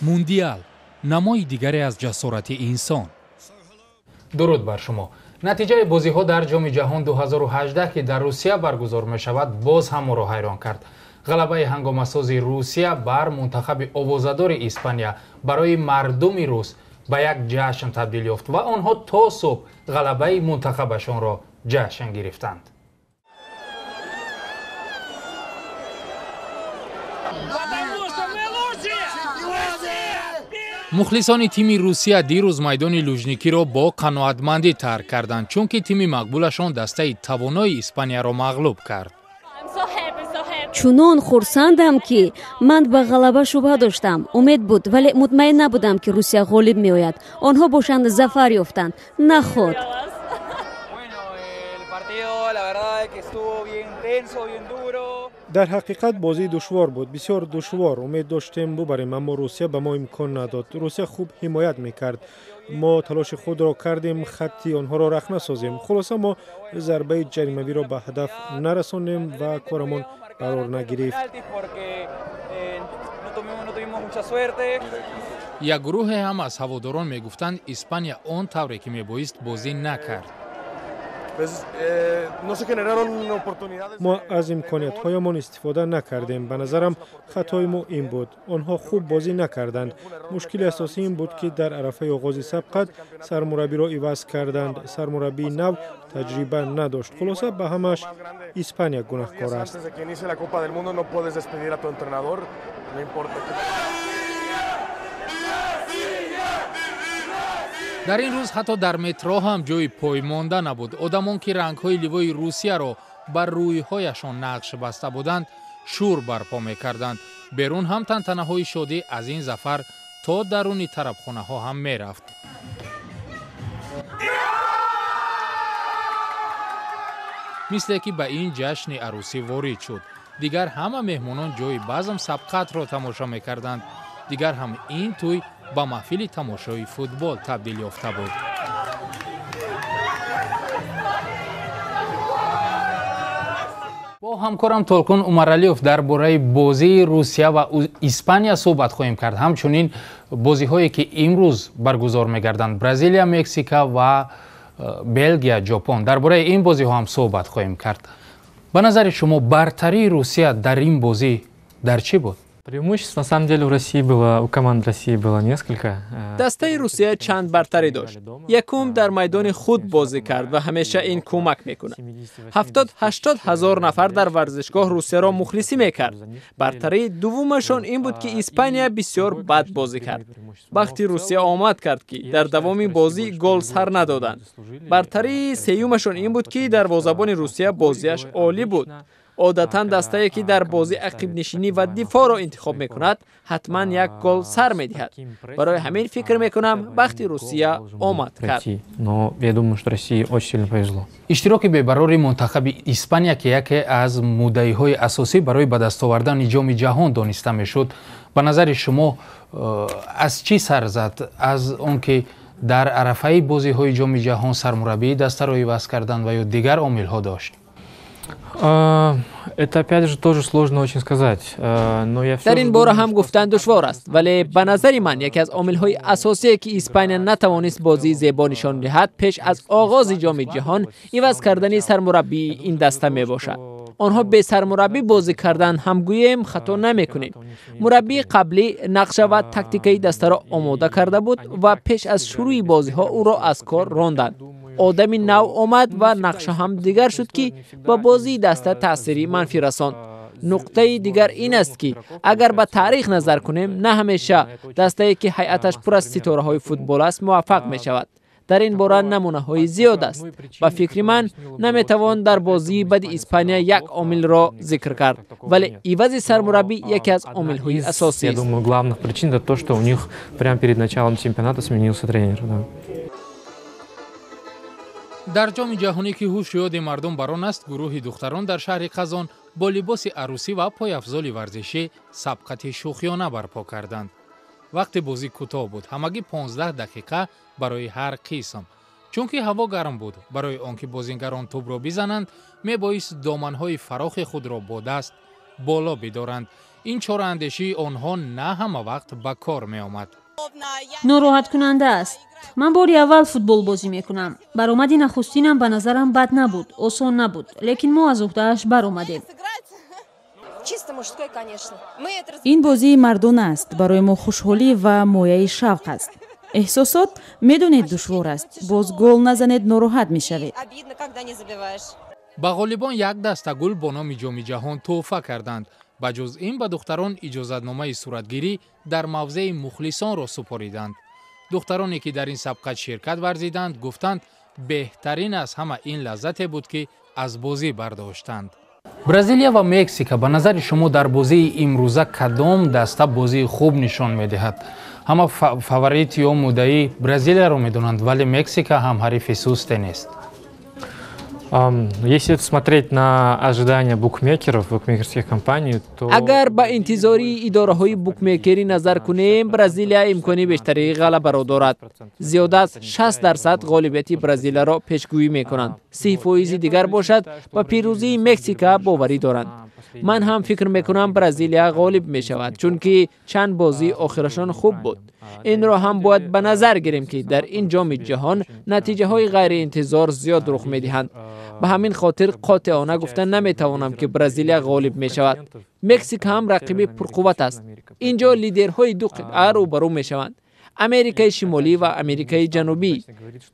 Мундиал намои дигаре аз ҷасорати инсон. Дуруд бар шумо. Натиҷаи бозиҳо дар Ҷоми ҷаҳон 2018, ки дар Русия баргузор мешавад, боз ҳам моро ҳайрон кард. Ғалабаи ҳангомасози Русия бар мунтахаби овозадори Испания барои мардуми рус ба як ҷашн табдил ёфт ва онҳо то субҳ ғалабаи мунтахабашонро ҷашн гирифтанд. Мухлисони тими Русия дирӯз майдони Лужникиро бо қаноатмандӣ тарк карданд, чунки тими мақбулашон дастаи тавонои Испанияро мағлуб кард. Чунон хурсандам, ки ман ба ғалаба шубҳа доштам. Умед буд, вале мутмаин набудам, ки Русия ғолиб меояд. Онҳо бошанд, зафар ёфтанд. Наход. Дар ҳақиқат бозӣ душвор буд, бисёр душвор. Умед доштем бубарем, аммо Русия ба мо имкон надод. Русия хуб ҳимоят мекард. Мо талоши худро кардем, хатти онҳоро рахна созем. Хулоса, мо зарбаи ҷаримавиро ба ҳадаф нарасонем ва корамон барор нагирифт. Як гурӯҳе ҳам аз ҳаводорон мегуфтанд, Испания он тавре ки мебоист бозӣ накард. Мо аз имкониятҳоямон истифода накардем. Ба назарам, хатои мо ин буд. Онҳо хуб бозӣ накарданд. Мушкили асосӣ ин буд, ки дар арафаи оғози сабқат сармураббиро иваз карданд. Сармураббии нав таҷриба надошт. Хулоса, ба ҳамааш Испания гунаҳкор аст. Дар ин рӯз ҳатто дар метро ҳам ҷои поймонда набуд. Одамон, ки рангҳои ливои Русияро бар рӯйҳояшон нақш баста буданд, шӯр барпо мекарданд. Берун ҳам тантанаҳои шодӣ аз ин зафар то даруни тарабхонаҳо ҳам мерафт. Мисле ки ба ин ҷашни арӯсӣ ворид шуд, дигар ҳама меҳмонон ҷои базм сабқатро тамошо мекарданд. Дигар ҳам ин тӯй ба маҳфили тамошои футбол табдил ёфта буд. Бо ҳамкорам Толкун Умаралиев дар бораи бозии Русия ва Испания суҳбат хоҳем кард. Ҳамчунин бозиҳое, ки имрӯз баргузор мегарданд: Бразилия, Мексика ва Белгия, Ҷопон. Дар бораи ин бозиҳо ҳам суҳбат хоҳем кард. Ба назари шумо, бартарии Русия дар ин бозӣ дар чӣ буд? Преимуществ на самом деле у России было, у команд России было несколько. Дастаи Русия чанд бартарӣ дошт. Якум, дар майдони худ бозӣ кард ва ҳамеша ин кӯмак мекунад. 70-80 ҳазор нафар дар варзишгоҳ Русияро мухлисӣ мекард. Бартарии дуввумашон ин буд, ки Испания бисёр бад бозӣ кард. Бахти Русия омад кард, ки дар давоми бозӣ гол сар надоданд. Бартарии сеюмашон ин буд, ки дарвозабони Русия бозиаш олӣ буд. Одатан дастае, ки дар бозӣ ақибнишинӣ ва дифоъро интихоб мекунад, ҳатман як гол сар медиҳад. Барои ҳамин фикр мекунам, бахти Русия омад кард. Но я думаю, что России очень сильно повезло. Иштироки бебарори мунтахаби Испания, ки яке аз муддаиҳои асосӣ барои ба даст овардани Ҷоми ҷаҳон дониста мешуд, ба назари шумо аз чӣ сар зад? Аз он ки дар арафаи бозиҳои Ҷоми ҷаҳон сармураббии дастаро иваз карданд ва ё дигар омилҳо дошт? Это опять же тоже сложно очень сказать. Но я Дар ин бора ҳам гуфтан душвор аст, вале ба назари ман яке аз омилҳои асосие, ки Испания натавонист бозии зебо нишон диҳад пеш аз оғози Ҷоми ҷаҳон, иваз кардани сармураббии ин даста мебошад. Онҳо бесармураббӣ бозӣ кардан ҳам гӯем, хато намекунем. Мураббии қаблӣ нақша ва тактикаи дастаро омода карда буд ва пеш аз шурӯи бозиҳо ӯро аз кор ронданд. Одами нав омад ва нақша ҳам дигар шуд, ки ба бозии даста таъсири манфӣ расонд. Нуқтаи дигар ин аст, ки агар ба таърих назар кунем, на ҳамеша дастае, ки ҳайаташ пур аз ситораҳои футбол аст, муваффақ мешавад. Дар ин бора намунаҳои зиёд аст. Ба фикри ман, наметавон дар бозии бади Испания як омилро зикр кард, вале ивази сармураббӣ яке аз омилҳои асосӣ Я аст. думаю, главных причин это то, что у них прямо перед началом чемпионата сменился тренер. Да. Дар Ҷоми ҷаҳонӣ, ки ҳушу ёди мардум бар он аст, гурӯҳи духтарон дар шаҳри Қазон бо либоси арӯсӣ ва пойафзоли варзишӣ сабқати шӯхиёна барпо карданд. Вақти бозӣ кӯтоҳ буд, ҳамагӣ 15 дақиқа барои ҳар қисм. Чунки ҳаво гарм буд, барои он ки бозингарон тӯбро бизананд, мебоист доманҳои фарохи худро бо даст боло бидоранд. Ин чораандешии онҳо на ҳама вақт ба кор меомад. Нороҳаткунанда аст. Ман бори аввал футбол бозӣ мекунам. Баромади нахустинам ба назарам бад набуд, осон набуд, лекин мо аз уҳдааш баромадем. Ин бозии мардона аст. Барои мо хушҳолӣ ва мояи шавқ аст. Эҳсосот, медонед, душвор аст. Боз гол назанед, нороҳат мешавед. Ба ғолибон як даста гул бо номи Ҷоми Ҷаҳон тӯҳфа карданд. Ба ҷуз ин, ба духтарон иҷозатномаи суратгирӣ дар мавзеи мухлисонро супориданд. Духтароне, ки дар ин сабқат ширкат варзиданд, гуфтанд, беҳтарин аз ҳама ин лаззате буд, ки аз бозӣ бардоштанд. Бразилия ва Мексика: ба назари шумо, дар бозии имрӯза кадом даста бозии хуб нишон медиҳад? Ҳама фаворит ё муддаӣ Бразилияро медонанд, вале Мексика ҳам ҳарифи сусте нест. Если смотреть на ожидания букмекеров, букмекерских компаний, то Агар ба интизории идораҳои букмекерӣ назар кунем, Бразилия имкони бештари ғалабаро дорад. Зиёда аз 60% ғолибияти Бразилияро пешгӯӣ мекунанд, 30 фоизи дигар бошад, ба пирӯзии Мексика боварӣ доранд. Ман ҳам фикр мекунам, Бразилия ғолиб мешавад, чунки чанд бозии охирашон хуб буд. Инро ҳам бояд ба назар гирем, ки дар ин Ҷоми Ҷаҳон натиҷаҳои ғайриинтизор зиёд рух медиҳанд. Ба ҳамин хотир қотеона гуфта наметавонам, ки Бразилия ғолиб мешавад. Мексика ҳам рақиби пурқувват аст. Ин ҷо лидерҳои ду қитъа рӯбарӯ мешаванд: Америкаи Шимолӣ ва Америкаи Ҷанубӣ.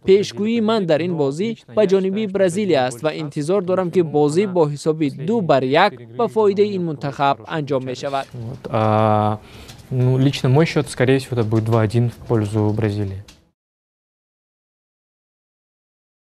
Пешгӯии ман дар ин бозӣ ба ҷониби Бразилия аст ва интизор дорам, ки бозӣ бо ҳисоби 2-1 ба фоидаи ин мунтахаб анҷом мешавад. Ну, лично мой счет, скорее всего, это будет 2-1 в пользу Бразилии.